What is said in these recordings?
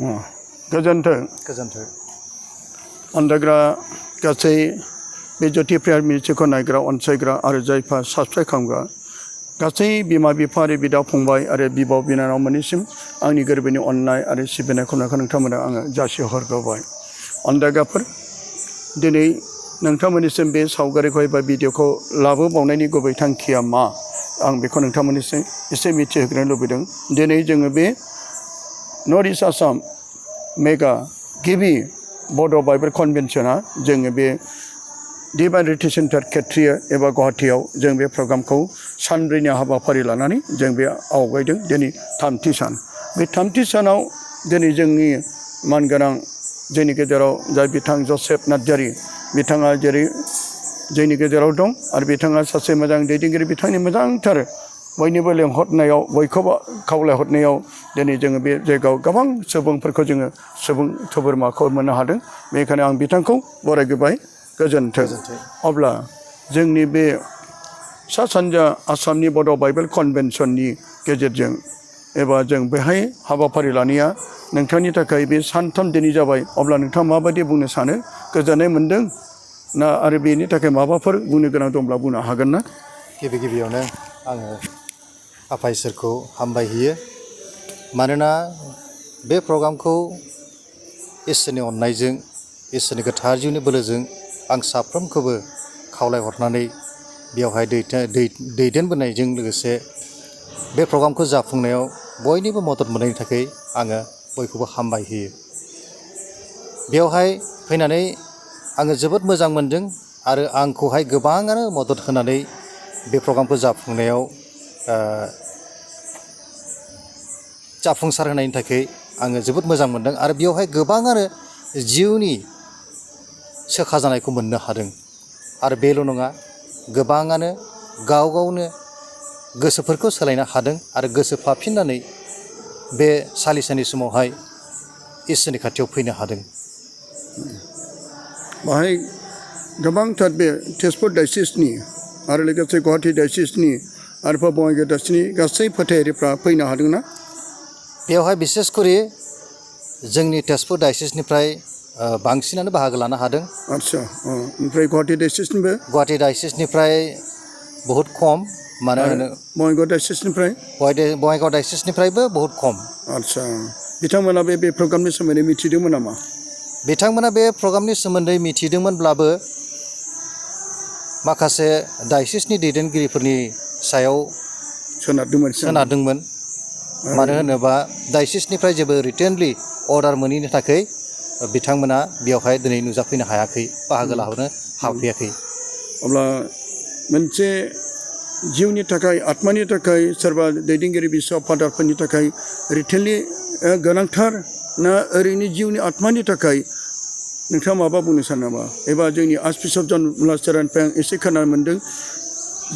गोजोन्थों अनदायग्रा गासै बे ज्योति प्रेयार मिनिस्ट्रिखौ नायग्रा अनसायग्रा आरो जायफोरा साबस्क्राइब खालामग्रा गासै बिमा बिफा आरो बिदा फंबाय आरो बिब' बिनानावमोननिसिम आंनि गोरबोनि अननाय आरो सिबिनाय खुलुमनायखौ नोंथांमोना आङो जासिहरग्रोबाय। अनदायग्राफोर दिनै नोंथांमोननिसिम बे सावगारिखौ एबा भिडिअखौ लाबोबावनायनि गुबै थांखिया मा आं बेखौ नोंथांमोननिसिम एसे मिथिहोग्रोनो लुबैदों। दिनै जोङो बे नर्थ इस्ट आसाम मेगा गिबि बड' बाइबेल कनभेनसना जोङो बे डिभाइन रिट्रिट सेन्टार खेत्रिया एबा गुवाहाटीआव जों बे प्रग्रामखौ सानब्रैनि हाबाफारि लानानै जों बे आवगायदों। दिनै थामथि सान। बे थामथि सानाव दिनै जोंनि मानगोनां जोंनि गेजेराव जाय बिथां जसेफ नार्जारी बिथाङा जेरै जोंनि गेजेराव दं आरो बिथाङा सासे मोजां दैदेनगिरि बिथांनि मोजांथार बयनिबो लेंहरनायाव बयखौबो खावलायहरनायाव दिनै जोङो बे जायगायाव गोबां सुबुंफोरखौ जोङो सुबुं थुबुरमाखौ मोननो हादों। बेनिखायनो आं बिथांखौ बरायग्रोबाय। गोजोन्थों। अब्ला जोंनि बे सा सानजा आसामनि बड' बाइबेल कनभेनसननि गेजेरजों एबा जों बेहाय हाबाफारि लानाया नोंथांनि थाखाय बे सानथाम दिनै जाबाय। अब्ला नोंथाङा माबायदि बुंनो सानो? गोजोननाय मोन्दों ना आरो बेनि थाखाय माबाफोर बुंनो गोनां दंब्ला बुंनो हागोन ना? गिबियावनो आङो आफा इसोरखौ हामबायहोयो। मानोना बे प्रग्रामखौ इसोरनि अननायजों इसोरनि गोथार जिउनि बोलोजों आं साफ्रोमखौबो खावलायहरनानै बेवहाय दैदेनबोनायजों लोगोसे बे प्रग्रामखौ जाफुंनायाव बयनिबो मदद मोननायनि थाखाय आङो बयखौबो हामबायहोयो। बेवहाय फैनानै आङो जोबोद मोजां मोनदों आरो आंखौहाय गोबाङानो मदद होनानै बे प्रग्रामखौ जाफुंनायाव जाफुंसार होनायनि थाखाय आङो जोबोद मोजां मोनदों आरो बेवहाय गोबाङानो जिउनि सोखा जानायखौ मोननो हादों। आरो बेल' नङा, गोबाङानो गाव गावनो गोसोफोरखौ सोलायनो हादों आरो गोसोफाफिननानै बे सालिसानि समावहाय इसोरनि खाथियाव फैनो हादों। बाहाय गोबांथार बे तेजपुर डायसिसनि आरो लोगोसे गुवाहाटी डायसिसनि आरोबाव बङाइगाव डायसिसनि गासै फोथायारिफ्रा फैनो हादोंना? बेवहाय बिसेस करि जोंनि तेजपुर डायसिसनिफ्राय बांसिनानो बाहागो लानो हादों। आच्छा, ओमफ्राय गुवाहाटी डायसिसनिबो? गुवाहाटी डायसिसनिफ्राय बहुद खम। मानो होनो बङाइगाव डायसिसनिफ्राय? बङाइगाव डायसिसनिफ्रायबो बहुद खम। आच्छा, बिथांमोना बे प्रग्रामनि सोमोन्दै मिथिदोंमोन नामा? बिथांमोना बे प्रग्रामनि सोमोन्दै मिथिदोंमोनब्लाबो माखासे डायसिसनि दैदेनगिरिफोरनि सायाव सोनारदोंमोन। मानो होनोबा डायसिसनिफ्राय जेबो रिटेनलि अर्डार मोनैनि थाखाय बिथांमोना बेवहाय दिनै नुजाफैनो हायाखै, बाहागो लाहरनो हाफैयाखै। अब्ला मोनसे जिउनि थाखाय आत्मानि थाखाय सोरबा दैदेनगिरि बिसप फादारफोरनि थाखाय रिटेनलि गोनांथार ना ओरैनो जिउनि आत्मानि थाखाय नोंथाङा माबा बुंनो सानो नामा? एबा जोंनि आर्चबिशप जन मुलास्टारनिफ्राय आं एसे खोनानो मोन्दों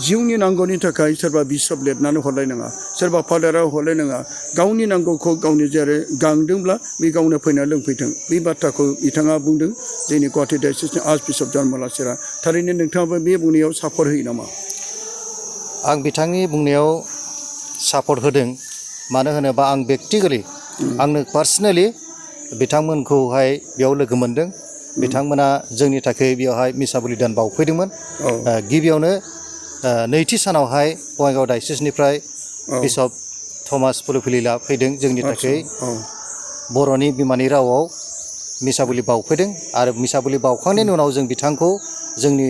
जिउनि नांगौनि थाखाय सोरबा बिशप लिरनानै हरलायनाङा, सोरबा फादारा हरलायनाङा, गावनि नांगौखौ गावनि जेरै गांदोंब्ला बे गावनो फैनानै लोंफैथों। बे बाथ्राखौ बिथाङा बुंदों जोंनि गुवाहाटी डायसिसनि आर्चबिशप जन मुलास्टारा। थारैनो नोंथाङाबो बे बुंनायाव सापर्ट होयो नामा? आं बिथांनि बुंनायाव सापर्ट होदों। मानो होनोबा आं बेक्तिगलि आंनो पार्सनेलि बिथांमोनखौहाय बेयाव लोगो मोन्दों। बिथांमोना जोंनि थाखाय बेवहाय मिसा बलिदान बावफैदोंमोन। गिबियावनो नैथि सानावहाय बङाइगाव डायसिसनिफ्राय बिशप थमास पुलुफिलिला फैदों जोंनि थाखाय बर'नि बिमानि रावआव मिसा बुलि बावफैदों। आरो मिसा बुलि बावखांनायनि उनाव जों बिथांखौ जोंनि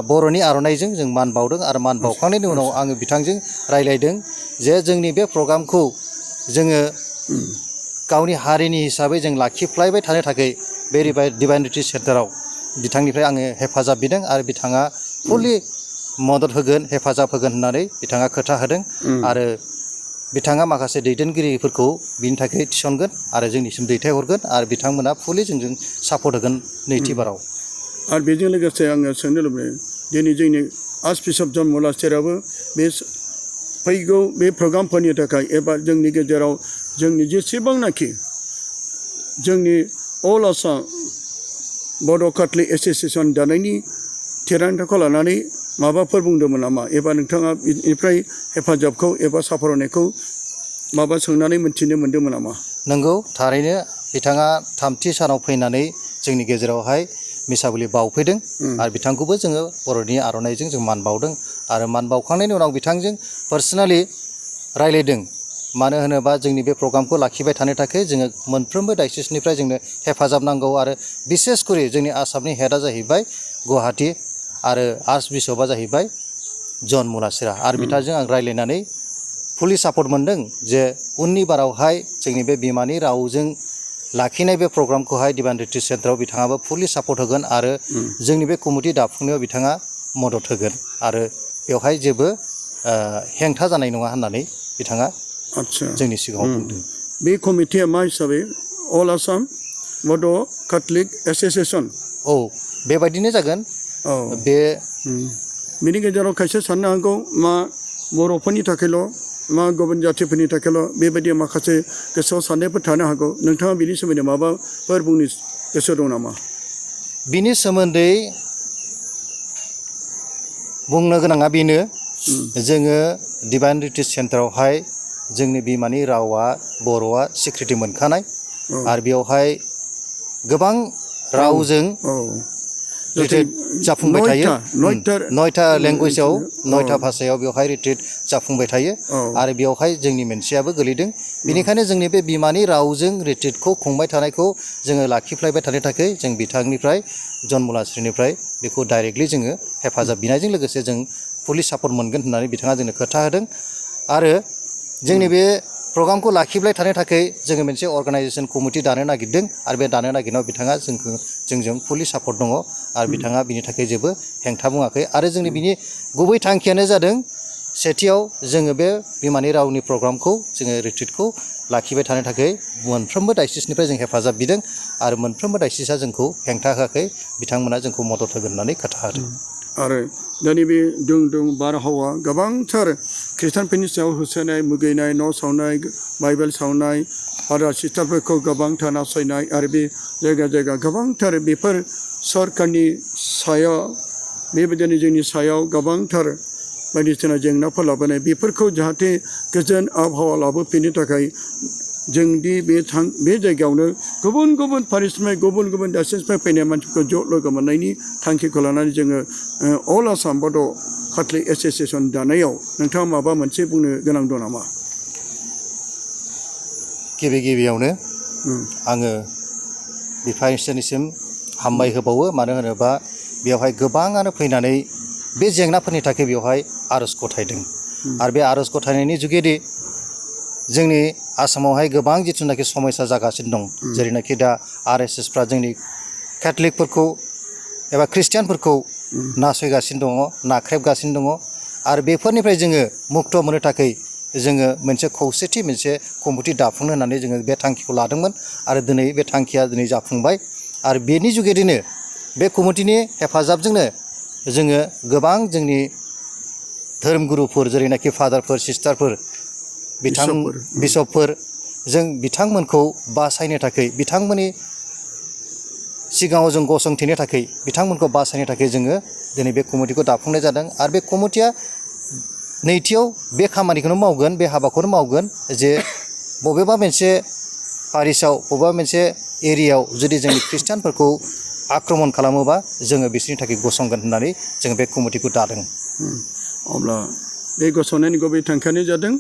बर'नि आर'नाइजों जों मान बावदों। आरो मान बावखांनायनि उनाव आङो बिथांजों रायलायदों जे जोंनि बे प्रग्रामखौ जोङो गावनि हारिनि हिसाबै जों लाखिफ्लायबाय थानो थाखाय बे डिभाइन रिट्रिट सेन्टाराव बिथांनिफ्राय आङो हेफाजाब बिदों आरो बिथाङा फुलि मदद होगोन, हेफाजाब होगोन होननानै बिथाङा खोथा होदों। आरो बिथाङा माखासे दैदेनगिरिफोरखौ बिनि थाखाय थिसनगोन आरो जोंनिसिम दैथायहरगोन आरो बिथांमोना फुलि जोंजों सापर्ट होगोन नैथि बाराव। आरो बेजों लोगोसे आङो सोंनो लुबैयो दिनै जोंनि आर्चबिशप जन मुलास्टाराबो बे फैगौ बे प्रग्रामफोरनि थाखाय एबा जोंनि गेजेराव जोंनि जेसेबांनाखि जोंनि अल आसाम बड' काथलिक एस'सिएसन दानायनि थिरांथाखौ लानानै माबाफोर बुंदोंमोन नामा? एबा नोंथाङा बेनिफ्राय हेफाजाबखौ एबा सापर्ट होनायखौ माबा सोंनानै मोन्थिनो मोन्दोंमोन नामा? नंगौ, थारैनो बिथाङा थामथि सानाव फैनानै जोंनि गेजेरावहाय मिसाबुलि बावफैदों आरो बिथांखौबो जोङो बर'नि आर'नाइजों जों मान बावदों आरो मान बावखांनायनि उनाव बिथांजों पार्सनेलि रायलायदों मानो होनोबा जोंनि बे प्रग्रामखौ लाखिबाय थानो थाखाय जोङो मोनफ्रोमबो डायसिसनिफ्राय जोंनो हेफाजाब नांगौ आरो बिसेस करि जोंनि आसामनि हेडआ जाहैबाय गुवाहाटी आरो आर्च बिशपआ जाहैबाय जन मुलासिरा आरो बिथांजों आं रायलायनानै फुलि सापर्ट मोनदों जे उननि बारावहाय जोंनि बे बिमानि रावजों लाखिनाय बे प्रग्रामखौहाय डिभाइन रिट्रिट सेन्टाराव बिथाङाबो फुलि सापर्ट होगोन आरो जोंनि बे कमिटि दाफुंनायाव बिथाङा मदद होगोन आरो बेवहाय जेबो हेंथा जानाय नङा होननानै बिथाङा जोंनि सिगाङाव बुंदों। बे कमिटिया मा हिसाबै अल आसाम बड' कैथलिक एस'सिएशन औ बेबायदिनो जागोन बे बिनि गेजेराव खायसे साननो हागौ मा बर'फोरनि थाखायल' मा गुबुन जाथिफोरनि थाखायल' बेबायदि माखासे गोसोआव साननायफोर थानो हागौ नोंथाङा बिनि सोमोन्दै माबाफोर बुंनो गोसो दं नामा? बिनि सोमोन्दै बुंनो गोनाङा बेनो जोङो डिभाइन रिट्रिट सेन्टारावहाय जोंनि बिमानि रावा बर'आ स्वीकृति मोनखानाय आरो बेवहाय गोबां रावजों रिट्रिट जाफुंबाय थायो 9टा लेंगुवेजाव 9टा भाषायाव बेवहाय रिट्रिट जाफुंबाय थायो आरो बेवहाय जोंनि मोनसेयाबो गोलैदों बेनिखायनो जोंनि बे बिमानि रावजों रिट्रिटखौ खुंबाय थानायखौ जोङो लाखिफ्लायबाय थानो थाखाय जों बिथांनिफ्राय जन मुलास्रिनिफ्राय बेखौ डाइरेक्टलि जोङो हेफाजाब बिनायजों लोगोसे जों पुलिस सापर्ट मोनगोन होननानै बिथाङा जोंनो खोथा होदों आरो जोंनि बे प्रग्रामखौ लाखिबाय थानो थाखाय जोङो मोनसे अर्गानाइजेसन कमिटि दानो नागिरदों आरो बे दानो नागिरनायाव बिथाङा जोंजों पुलिस सापर्ट दङ आरो बिथाङा बिनि थाखाय जेबो हेंथा बुङाखै आरो जोंनि बिनि गुबै थांखियानो जादों सेथियाव जोङो बे बिमानि रावनि प्रग्रामखौ जोङो रिट्रिटखौ लाखिबाय थानो थाखाय मोनफ्रोमबो डायसिसनिफ्राय जों हेफाजाब बिदों आरो मोनफ्रोमबो डायसिसआ जोंखौ हेंथा होआखै बिथांमोना जोंखौ मदद होगोन होननानै खोथा होदों। आरो दानि बे दुं बारहावा गोबांथार खृष्टानफोरनि सायाव होसोनाय मुगैनाय न' सावनाय बाइबेल सावनाय आरो सिस्टारफोरखौ गोबांथार नासयनाय आरो बे जायगा गोबांथार बेफोर सरकारनि सायाव बेबायदिनो जोंनि सायाव गोबांथार बायदिसिना जेंनाफोर लाबोनाय बेफोरखौ जाहाथे गोजोन आबहावा लाबोफिननो थाखाय जोंदि बे जायगायावनो गुबुन पारिश्रमिक गुबुन दासिमनिफ्राय फैनाय मानसिफोरखौ ज' लोगो मोननायनि थांखिखौ लानानै जोङो अल आसाम बड' कैथलिक एस'सिएशन दानायाव नोंथाङा माबा मोनसे बुंनो गोनां दं नामा? गिबियावनो आङो बिफा इसोरनिसिम हामबाय होबावो मानो होनोबा बेवहाय गोबाङानो फैनानै बे जेंनाफोरनि थाखाय बेवहाय आर'ज गथायदों आरो बे आर'ज गथायनायनि जुगेदि जोंनि आसामावहाय गोबां जिथुनाखि समस्या जागासिनो दं जेरैनाखि दा RSSफ्रा जोंनि केथलिकफोरखौ एबा ख्रिस्टियानफोरखौ नासयगासिनो दङ नाख्रेबगासिनो दङ आरो बेफोरनिफ्राय जोङो मुक्त मोननो थाखाय जोङो मोनसे खौसेथि मोनसे कमिटि दाफुंनो होननानै जोङो बे थांखिखौ लादोंमोन आरो दिनै बे थांखिया दिनै जाफुंबाय आरो बेनि जुगेदिनो बे कमिटिनि हेफाजाबजोंनो जोङो गोबां जोंनि धोरोमगुरुफोर जेरैनाखि फादारफोर सिस्टारफोर बिशपफोर जों बिथांमोनखौ बासायनो थाखाय बिथांमोननि सिगाङाव जों गसंथेनो थाखाय बिथांमोनखौ बासायनो थाखाय जोङो दिनै बे कमिटिखौ दाफुंनाय जादों आरो बे कमिटिया नैथियाव बे खामानिखौनो मावगोन बे हाबाखौनो मावगोन जे बबेबा मोनसे पारिसाव बबेबा मोनसे एरियायाव जुदि जोंनि ख्रिस्टियानफोरखौ आक्रमण खालामोबा जोङो बिसोरनि थाखाय गसंगोन होननानै जोङो बे कमिटिखौ दादों। अब्ला बे गसंनायनि गुबै थांखियानो जादों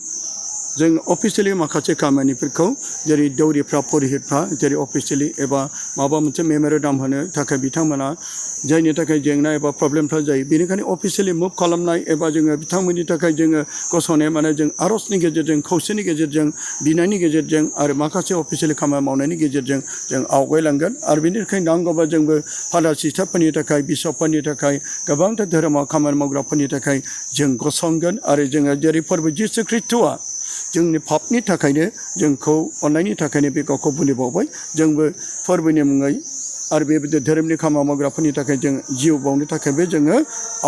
जों अफिसियेलि माखासे खामानिफोरखौ जेरै दौरिफ्रा पुरहितफ्रा जेरै अफिसियेलि एबा माबा मोनसे मेम'रेन्डाम होनो थाखाय बिथांमोना जायनि थाखाय जेंना एबा प्रब्लेमफ्रा जायो बेनिखायनो अफिसियेलि मुभ खालामनाय एबा जोङो बिथांमोननि थाखाय जोङो गसंनाय माने जों आर'जनि गेजेरजों खौसेनि गेजेरजों बिनायनि गेजेरजों आरो माखासे अफिसियेलि खामानि मावनायनि गेजेरजों जों आवगायलांगोन आरो बेनि थाखाय नांगौबा जोंबो फादार सिस्टारफोरनि थाखाय बिशपफोरनि थाखाय गोबांथार धोरोमाव खामानि मावग्राफोरनि थाखाय जों गसंगोन आरो जोङो जेरै फोरबो जिसु ख्रिस्ट'आ जोंनि पापनि थाखायनो जोंखौ अननायनि थाखायनो बे गावखौ बुलिबावबाय जोंबो फोरबोनि मुङै आरो बेबायदि धोरोमनि खामानि मावग्राफोरनि थाखाय जों जिउ बावनो थाखायबो जोङो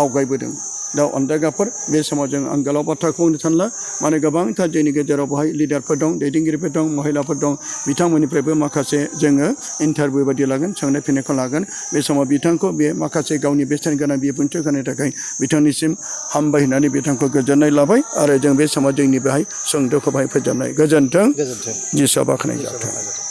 आवगायबोदों। दा अनदायगाफोर बे समाव जों आं गोलाव बाथ्राखौ बुंनो सानला माने गोबांथार जोंनि गेजेराव बेहाय लिडारफोर दं दैदेनगिरिफोर दं महिलाफोर दं बिथांमोननिफ्रायबो माखासे जोङो इन्टारभिउ बायदि लागोन सोंनाय फिन्नायखौ लागोन बे समाव बिथांखौ बे माखासे गावनि बेसेन गोनां बिबुंथि होनो थाखाय बिथांनिसिम हामबाय होननानै बिथांखौ गोजोननाय लाबाय आरो जों बे समाव जोंनि बेहाय सुंद'खौ बाहाय फोजोबनाय गोजोन्थों जिसुआ बाख्नाय जाथों।